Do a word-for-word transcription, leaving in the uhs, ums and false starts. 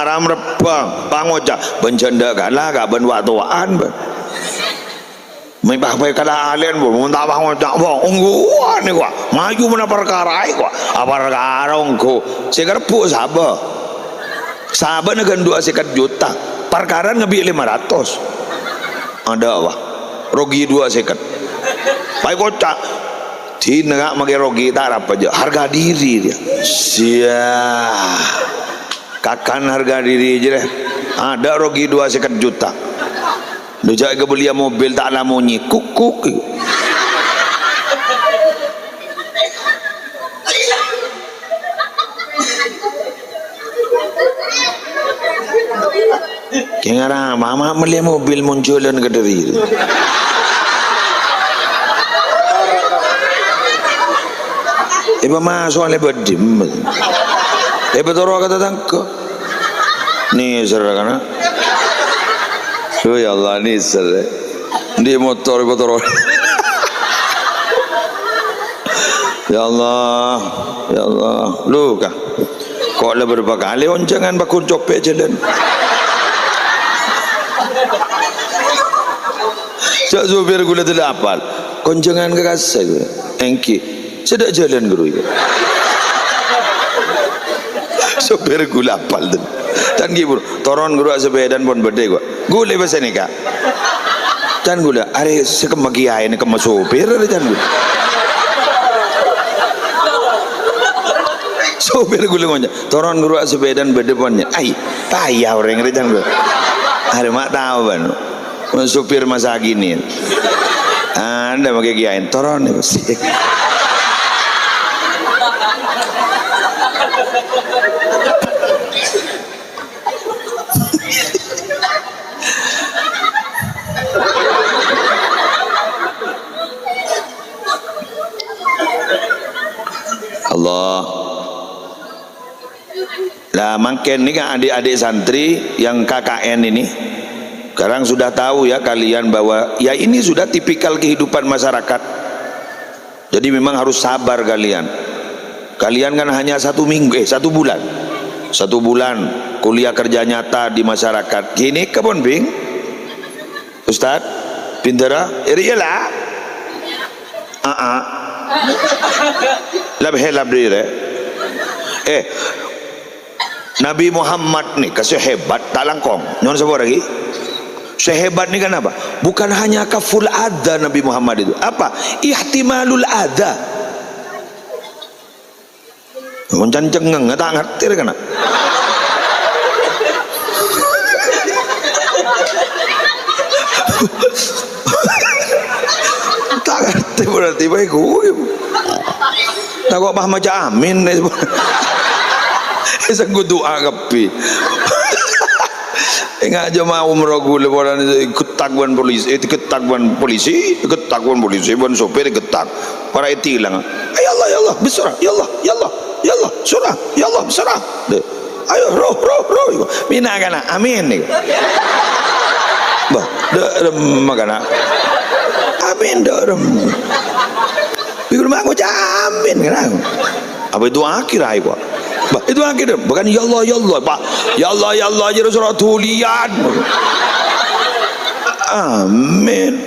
Ram rebbhâng, pangoca', "Bân jhâ' endâ' kala, ka bân wa'-towa'an, bân." Mè' pas bhâi kala alè'en, bân, mon ta' pangoca', bân, ongghuwân, wa'. Maju mèna parkaraè, wa'. Apa parkara ongghu? Sè karebbhu' sabâ. Sabâna ghân duwâ sèket juta. Parkara ngabit lèma ratos. Adâ', wa'. Rogi duwâ sèket. Pas èkoca'. Dinah, Ka', makè rogi, ta' arapa jâ'. Harga diri dia. Sia. Kakan harga diri jâ rè. Adâ' rogi duwâ sèket juta. Lho, jâ' èkabelliyâ mobil ta' la monyè. Kuk, kuk. Kèng arapa, ma' mellè mobil mon jhâlân ka dhâri. Èpamaso' lè bâdhi. Èpatoro' ka tatangghâ. Nèser kana. Duh, ya Allah, nèser. Andi' motor èpatoro'. Ya Allah, ya Allah. Lho, Ka'. Ko' la bârâmpa kalè onjhângan pagghun copè' jhâlân. Jâ' sopir ghulâ dâlâ apal. Konjhângan ka kassa', èngghi. Sèdhâ jhâlân, Ghuru, ya. Sopir ghulâ apal, ten. Can ghi', Bur. Toron, Ghuru, sepèdana pon bâdâ, ko'. Ghulâ pas nèka. Can ghulâ, arè sè kemma kèyaè nè kemma sopir, arè can ghulâ. Sopir ghulâ ngoca', "Toron, Ghuru, sepèdana bâdâ pon, ya." Ai, paya orèng arè can ghulâ. Arè ma' tao, bân. Sopir masa kini. Anda makè kèyaè, toron, ya, Bos. Allah. Lah, mangkèn nèka adik-adik santri yang K K N ini, sekarang sudah tahu ya kalian bahwa ya ini sudah tipikal kehidupan masyarakat. Jadi memang harus sabar kalian. Kalian kan hanya satu minggu, eh, satu bulan. Satu bulan kuliah kerja nyata di masyarakat. Gini kebon, Bing. Ustaz, pinter, ah? Iri ya lah. Aa. Lab helab diri. Eh, Nabi Muhammad nèka sè hebat, ta' langkong. Nyo'on sapora lagi. Sè hebat nèka napa? Bukan hanya kaful adza Nabi Muhammad itu. Apa? Ihtimalul adza. Mon can cengeng, ta' ngartè rè kana. Ta' ngartè berarti bhâi ghulâ. Ta' ko' pas maca amin, sè nggo du'a kabbhi. Enga' jhâ' ma' umroh ghulâ polana digettak bân polisi, eh, digettak bân polisi, digettak bân polisi, bân sopir digettak. Para ètilang. "Ay Allah, ya Allah, bismillah, ya Allah, ya Allah, ya Allah, surah, ya Allah, surah." Deh. "Ayo, roh, roh, roh." Mina kana, amin. Bah, dâ' remma kana. Amin, dâ' remma. Iku mah ngoca' amin, kana. Apa itu akhir ayo, Pak? Bah, itu akhir. Bukan ya Allah, ya Allah, Pak. Ya Allah, ya Allah, aja surat tulian. Amin.